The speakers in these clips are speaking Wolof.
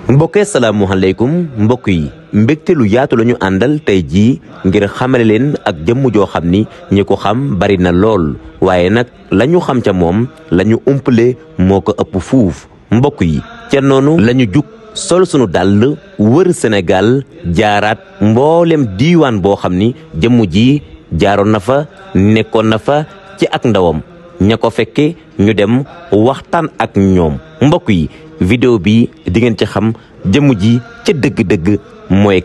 mbokkee salaamualeykum mbokk yi mbégte lu yaatu la ñu àndal tey jii ngir xamale leen ak jëmm joo xam ni ñi ko xam bari na lool waaye nag la ñu xam ca moom la ñu umpale moo ko ëpp fuuf mbokk yi ca noonu la ñu jug sol sunu dàll wër Sénégal jaaraat mboolem diiwaan boo xam ni jëmm ji jaaroon na fa nekkoon na fa ci ak ndawam ña ko fekke ñu dem waxtaan ak ñoom mbokk yi vidéo bi di ngeen ci xam jëmm ji ca dëgg-dëgg mooy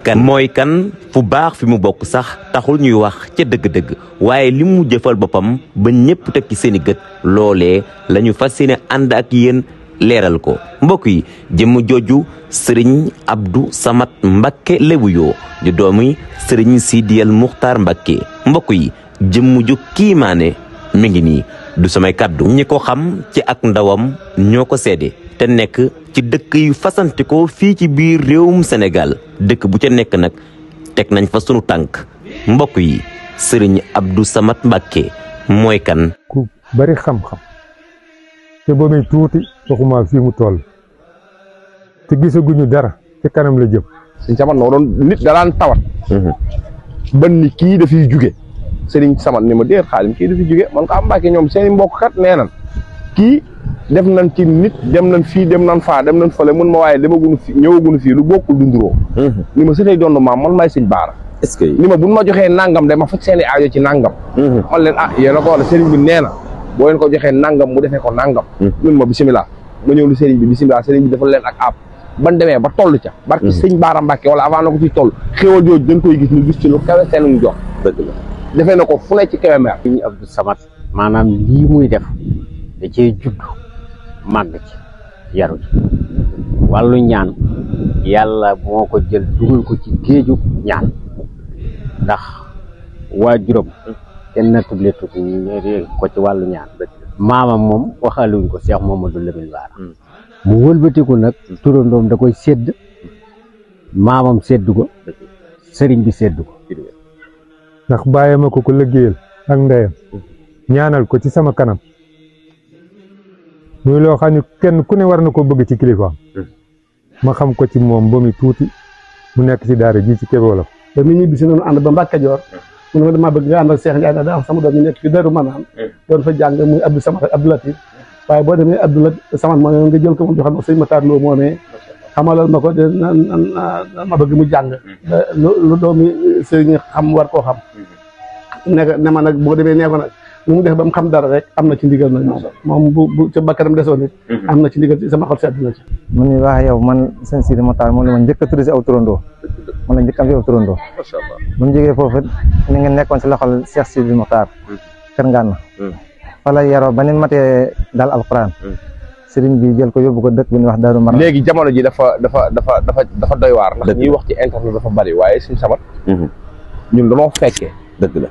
kan fu baax fi mu bokk sax taxul ñuy wax ca dëgg-dëgg waaye li mu jëfal boppam ba ñépp teg ci seeni gët loolee la ñu fas yéene ànd ak yéen leeral ko mbokk yi jëmm jooju sëriñ Abdou Samad Mbacké Lébu Yoo di doomi sëriñ Sidiyal Muxtaar Mbacké mbokk yi jëmm ju kiimaane mi ngi nii du samay kàddu ñi ko xam ci ak ndawam ñoo ko seede te nekk ci dëkk yu fasante ko fii ci biir réewum Sénégal dëkk bu ca nekk nag teg nañ fa sunu tànk mbokk yi sëriñ Abdou Samad Mbacké mooy kan. ku bari xam-xam te ba muy tuuti waxuma fii mu toll te gisaguñu dara ci kanam la jëm. sëriñ Samad noo doon nit da daan tawat. ban ni kii dafiy jóge sëriñ Samad ni ma déet Xaadim kii dafiy jóge man ko am Mbàkke ñoom seen i mbokk kat nee nan kii def nañ ci nit dem nañ fii dem nañ faa dem nañ fële mun ma waaye demaguñu fi ñëwaguñu fii lu bokkul dunduroo ni ma sëtay doon maam man maay sëñ Baara. est-ce que ni ma buñ ma joxee nangam de ma faj seen i aajo ci nangam. man leen yéen a ko wala sëriñ bi nee na boo leen ko joxee nangam mu defee ko nangam. ñun ma bisimilah ma ñëw lu sëriñ bi bisimilah sëriñ bi dafa leen ak app ban demee ba toll ca. barki sëñ Baara Mbàkke wala avant na ko ciy toll xéwal jooju dañ koy gis ñu gis ci lu kawe seen ñu jox. dëgg la defee na ko fu ne ci Kébémer. sëriñ Abdou Samad maanaam lii muy def da cee judd màgg ci yaru ci wàllu ñaan yàlla moo ko jël dugal ko ci géeju ñaan ndax waajuram kenn nattable tuuti ko ci wàllu ñaan maamam moom waxaluñ ko Cheikh Mamadou Lamine Bara mu wëlbatiku nag turandoom da koy sédd maamam sédd ko sëriñ bi sédd ko ndax bàyyi ma ko liggéeyal ak ndeyam ñaanal ko ci sama kanam muy loo xam ne kenn ku ne war na ko bëgg ci kilifaam ma xam ko ci moom ba muy tuuti mu nekk ci daara ji ci Kébé Wolof ba mu ñibbi si noonu ànd ba Mbàkke Kajoor mu ne ma damaa bëgg nga ànd ak Cheikh Ndiaye daa am sama doom ñu nekk fi Daaru Manaan doon fa jàng muy Abdou Samad ak Abdou Latif waaye boo demee Abdou Samad moo nga jël ko mu joxal ma sëñ Matar Lo moomee xamalal ma ko de ma bëgg mu jàng lu doomi sëñ xam war koo xam ne ma nag boo demee nee ko nag lu mu def ba mu xam dara rek am na ci ndigal nag moom bu ca bakkanam desoon nit am na ci ndigal ci sama xol sedd na ci mu ni wax yow man sëñ Sidi Mokhtar moom la ma njëkk a tudd si aw turandoo man la njëkk am si aw turandoo bu ñu jógee foofu ni nga nekkoon si loxol Cheikh Sidi Mokhtar Kër Ngana fa la yaroo ba ni matee daal alquran sëriñ bi jël ko yóbbu ko dëkk bi ñuy wax Daaru Marnaan léegi jamono ji dafa doy waar ndax ñuy wax ci internet dafa bari waaye sëñ Samad ñun dañoo fekkee dëgg la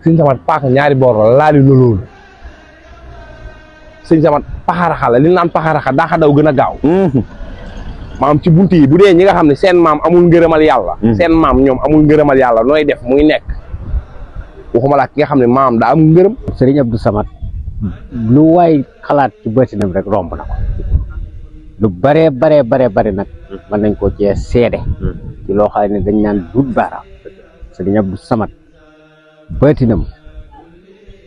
sëñ Samad paaka ñaari boor la laali na loolu sëñ Samad paxaraxa la li naan paxaraxa daa xa daw gën a gaaw maam ci bunt yi bu dee ñi nga xam ne seen maam amul ngërëmal yàlla seen maam ñoom amul ngërëmal yàlla nooy def muy nekk waxuma la ki nga xam ne maam daa am ngërëm. sëriñ Abdou Samad lu waay xalaat ci bëtinam rek romb na ko lu bare nag mën nañ ko cee seede ci loo xam ne dañ naan dut baaraam sëriñ Abdou Samad bëtinam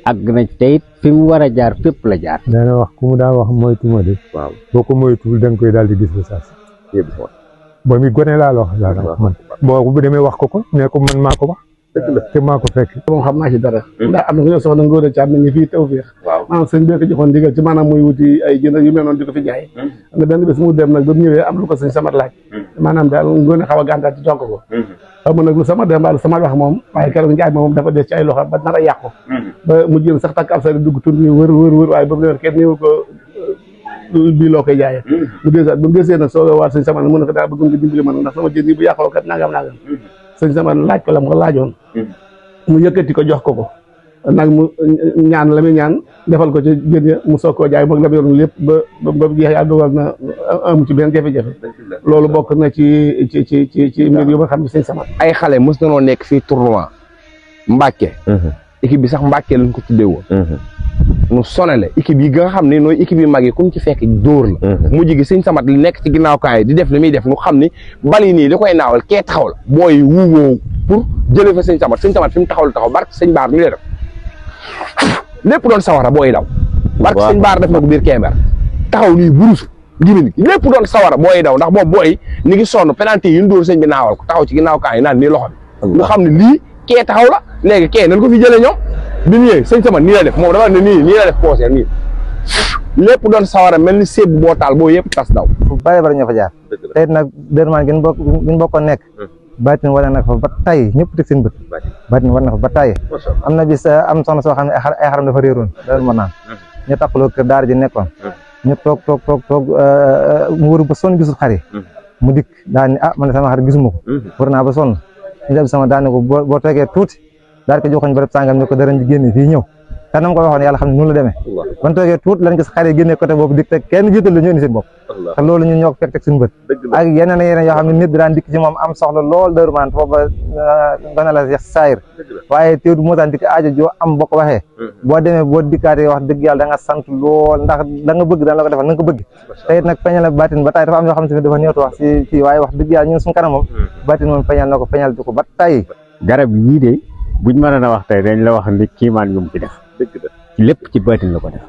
àgg na tey fi mu war a jaar fépp la jaar. daana wax ku mu daa wax moytu ma de. waaw boo ko moytuwul da nga koy daal di gis ba saas. ba mi gone laa la wax laa wax man. boo bu demee wax ko ne ko man maa ko wax. te maa ko fekk. moom xam naa ci dara. ndax am na ku ñëw soxna Ngóor Caam nañu fii Tawfeex. waaw maanaam sëñ bi ko joxoon ndigal ci maanaam muy wuti ay jënd yu mel noonu di ko fi jaay. am na benn bés mu dem nag ba mu ñëwee am lu ko sëñ Samad laaj. maanaam daal Ngóor xaw a gàntaat ci tonk ko. xam nga nag lu sama dem ba sama wax moom waaye keroog njaay moom dafa des ci ay loxo ba nar a yàqu. ba mu jëm sax takk ab sa dugg tur bi wër waaye ba mu ne kenn ñëw ko bii loo koy jaayee. mu desaat ba mu desee nag soo waat sëñ Samad mën na ko daal bëgg nga dimbali ma ndax sama jën yi bu yàqoo kat nangam sëñ Samad laaj ko la mu ko laajoon mu yëkkati ko jox ko nag mu ñaan la muy ñaan defal ko ci jën ya mu soog koo jaay moom la mu yoroon lépp ba jeex yaa dogal na amu ci benn jafe-jafe loolu bokk na ci mbir yu ma xam ne sëñ Samad ay xale mës na noo nekk fii tournoi Mbàkke équipe bi sax Mbàkke lañ ko tuddee woon nu sonale équipe yi nga xam ne nooy équipe yi mag yi comme ci fekk dóor la mujj gi sëñ Samat li nekk ci ginnaaw kaay di def li muy def nu xam ni bali nii li koy naawal kee taxaw la booy wuwoo pour jëlee fa sëñ Samat fi mu taxaw la taxaw barke sëñ Baar mi lay def lépp doon sawara booy daw barke sëñ Baar def na ko biir Kébémer taxaw nii burusu gimin lépp doon sawara booy daw ndax boobu booy ni ngi sonn penalty yi ñu dóor sëñ bi naawal ko taxaw ci ginnaaw kaay naan nii loxo bi ñu xam ne lii kee taxaw la léegi kee nañ ko fi jëlee ñoom bi ñu ñëwee sëñ Samat nii la def moom dafa ne nii la def poosé nii lépp doon sawara mel ni séeb boo taal boo yëpp tas daw fu bari bari ñoo fa jaar tey nag dërmaan gën bokkoon nekk baatin war na fa ba tay ñëpp teg seen bët baatin war na fa ba tay am na bis am soxna soo xam ne ay xaram dafa réeroon dara ma naan ñu takkaloo kër daara ji nekkoon ñu toog mu wër ba sonn gisul xar yi mu dikk daal ni man sama xar gisuma ko wër naa ba sonn ñu def sama daane ko boo toogee tuuti daal ko joxoñ barab sàngam ne ko dara ji génne fii ñëw te nam ko waxoon yàlla xam ne noonu la demee ban toogee tuut lañ gis xar yi génne côté boobu dikk te kenn jiital la ñu indi seen bopp te loolu ñun ñoo ko fekk teg suñu bët ak yeneen yoo xam ne nit bi daan dikk ci moom am soxla lool dëru maan foofa gana la yax saayir waaye teewdu moo daan dikk aajo joo am boo ko waxee boo demee boo dikkaatee wax dëgg yàlla da nga sant lool ndax da nga bëgg daan la ko defal na nga ko bëgg te it nag feeñal baatin ba tay dafa am yoo xam ne dafa néewtu wax ci waaye wax dëgg yàlla ñun suñu kanam moom baatin moom feeñal na ko feeñal di ko ba tay garab yii de buñ mën a wax tey dañ la wax ni kiimaan yu mu ci def lépp ci baatin la ko def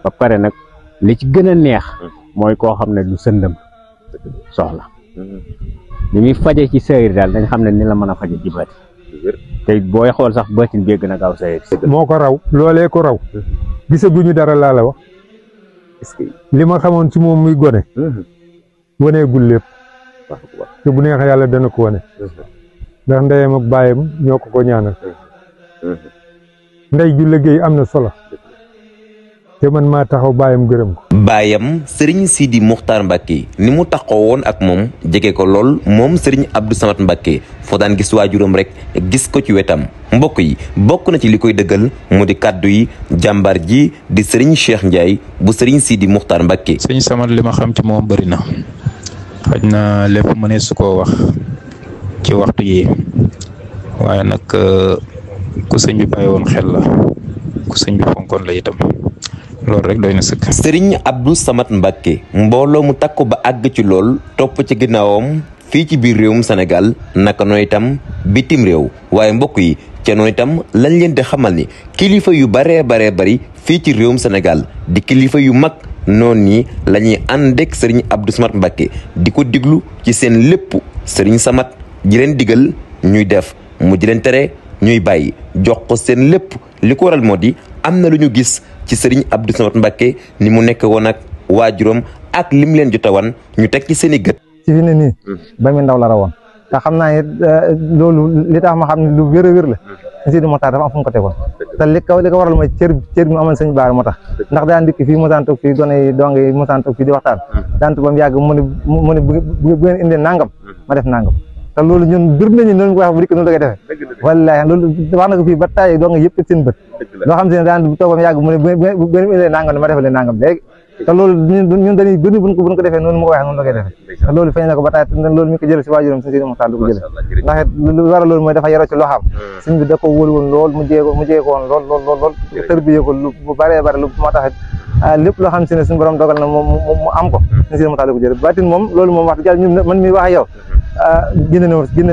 ba pare nag li ci gën a neex mooy koo xam ne du sëndëm soxla li muy faje ci sayir daal dañ xam ne ni la mën a faje ci baatin te booy xool sax baatin bee gën a gaaw sayir moo ko raw loolee ko raw gisaguñu dara laa la wax li ma xamoon ci moom muy gone waneegul lépp te bu neexee yàlla dana ko wane ndax ndeyam ak baayam ñoo ko ñaanal ndey ju liggéey am na solo te man maa taxaw baayam gërëm ko. baayam Serigne Sidi Mokhtar Mbacke ni mu taxaw woon ak moom jege ko lool moom Serigne Abdou Samad Mbacke foo daan gis waajuram rek gis ko ci wetam mbokk yi bokk na ci li koy dëggal mu di kàddu yi jàmbaar ji di Serigne Cheikh Ndiaye bu Serigne Sidi Mokhtar Mbacke. Serigne Samad li ma xam ci moom bëri na xaj na lépp mënee su koo wax ci waxtu yi waaye nag ku sëñ bi bàyyi woon xel la ku sëñ bi fonkoon la itam. loolu rek doy na sëkk. Serigne Abdou Samad Mbacke mbooloo mu takku ba àgg ci lool topp ci ginnaawam fii ci biir réewum Sénégal naka noonu itam bitim réew waaye mbokk yi ca noonu itam lañ leen di xamal ni kilifa yu baree bari fii ci réewum Sénégal di kilifa yu mag noonu nii la ñuy ànd ak Serigne Abdou Samad Mbacke di ko diglu ci seen lépp Serigne Samad ji leen digal ñuy def mu di leen tere ñuy bàyyi jox ko seen lépp li ko waral moo di am na lu ñu gis ci Serigne Abdou Samad Mbacke ni mu nekk woon ak waajuram ak lim leen jot a wan ñu teg ci seen i gët. ci fi ne nii ba mi ndaw la rawoon te xam naa ne loolu li tax ma xam ne lu wér a wér la Sidi Mokhtar dafa am fu mu ko tegoon te li ko waral mooy cër bi mu amoon sëñ Baara moo tax ndax daan dikk fii mosaan toog fii doone dong yi mosaan toog fii di waxtaan daan ba mu yàgg mu ne bu ngeen indee nangam ma def nangam te loolu ñun bir nañu noonu ko wax bu dikk noonu la koy defee wallaahi loolu wax na ko fii ba tàyyi dong yëpp seen bët loo xam si ne daan toog ba mu yàgg mu ne bu ngeen indee nangam ma defal leen nangam léegi te loolu ñun dañuy gën buñ ko defee noonu mu ko waxee noonu la koy defee te loolu feeñ na ko ba taay loolu mi ko jële si waajuram si Sidi Mokhtar du ko jële ndax lu waral loolu mooy dafa yaroo ci loxaam suñ bi da ko wóolu woon lool mu jee ko woon lool tërbiyee ko lu bu bëree bëri lu moo tax lépp loo xam si ne suñu borom dogal na mu am ko si Sidi Mokhtar du ko jële baatin moom loolu moom wax dëgg yàlla ñun man mi wax yow génn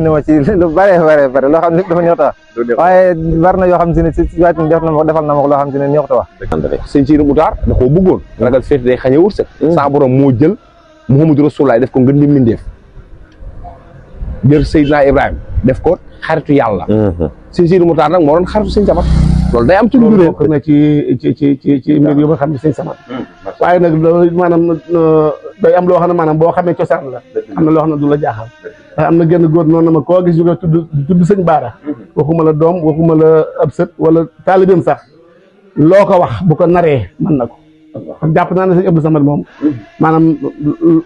na ma ci lu bëree bëri loo xam ne dafa ñëw tax waaye war na yoo xam si ne si baatin defal na ma ko loo xam si ne ñëw tax sëñ Sidi Mokhtar da koo bëggoon ragal féete day xañe wërsëg sa borom moo jël Muhammadu Rasulullaah def ko ngën di mindeef jël Seydina Ibrahima def ko xaritu yàlla sëñ Sidi Mokhtar nag moo doon xaritu sëñ Samad loolu day am ci lu bokk na ci mbir yu ma xam ne sëñ Samad waaye nag maanaam day am loo xam ne maanaam boo xamee cosaan la am na loo xam ne du la jaaxal waaye am na genn góor noonu na ma koo gis yu nga tudd sëñ Baara waxuma la doom waxuma la ab sët wala taalibeem sax loo ko wax bu ko naree mën na ko jàpp naa ne sëñ Abdou Samad moom maanaam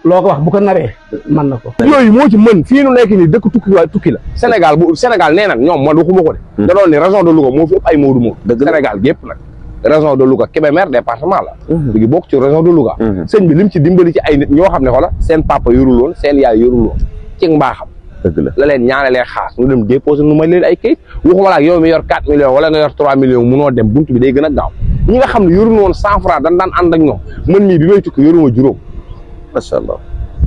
loo ko wax bu ko naree mën na ko yooyu moo ci mën fii nu nekk nii dëkk tukki la Sénégal nee na ñoom man waxuma ko de da doon ni région de Louga moo fi ëpp ay Modou Modou Sénégal gépp nag région de Louga Kébémer département la mi ngi bokk ci région de Louga sëñ bi lim ci dimbali ci ay nit ñoo xam ne xoola seen papa yorul woon seen yaay yorul woon ci mbaaxam la leen ñaanalee xaas ñu dem déposé nu may leen ay kayit waxuma la ak yow mi yor 4 millions wala nga yor 3 millions munoo dem buntu bi day gën a gaaw ñi nga xam ne yoruñu woon 100 francs dañ daan ànd ak ñoom man mii bi may tukki yoruma juróom macha allah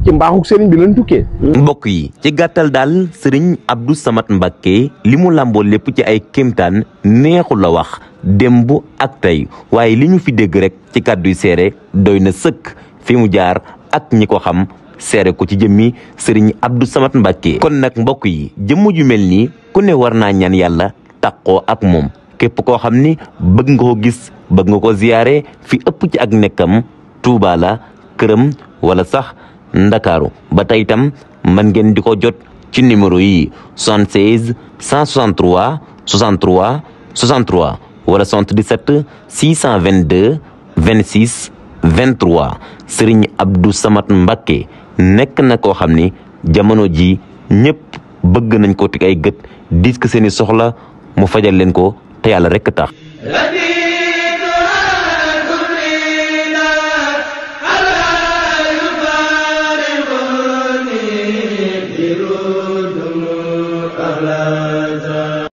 ci mbaaxuk sëriñ bi lañ tukkee. mbokk yi ci gàttal daal sëriñ Abdou Samad Mbacké li mu làmboo lépp ci ay kéemtaan neexul la wax démb ak tey waaye li ñu fi dégg rek ci kàdduy seere doy na sëkk fi mu jaar ak ñi ko xam seere ko ci jëmmi sëriñ Abdou Samad Mbacké kon nag mbokk yi jëmm ju mel nii ku ne war naa ñaan yàlla taqoo ak moom képp koo xam ni bëgg nga ko gis bëgg nga ko ziyaare fi ëpp ci ak nekkam Tuuba la këram wala sax Ndakaaru ba tey itam mën ngeen di ko jot ci numéro yi 76 163 63 63 wala 77 622 26 23 Serigne Abdou Samad Mbacké nekk na koo xam ni jamono ji ñëpp bëgg nañ ko teg ay gët dis ko seeni soxla mu fajal leen ko te yàlla rekk tax Allah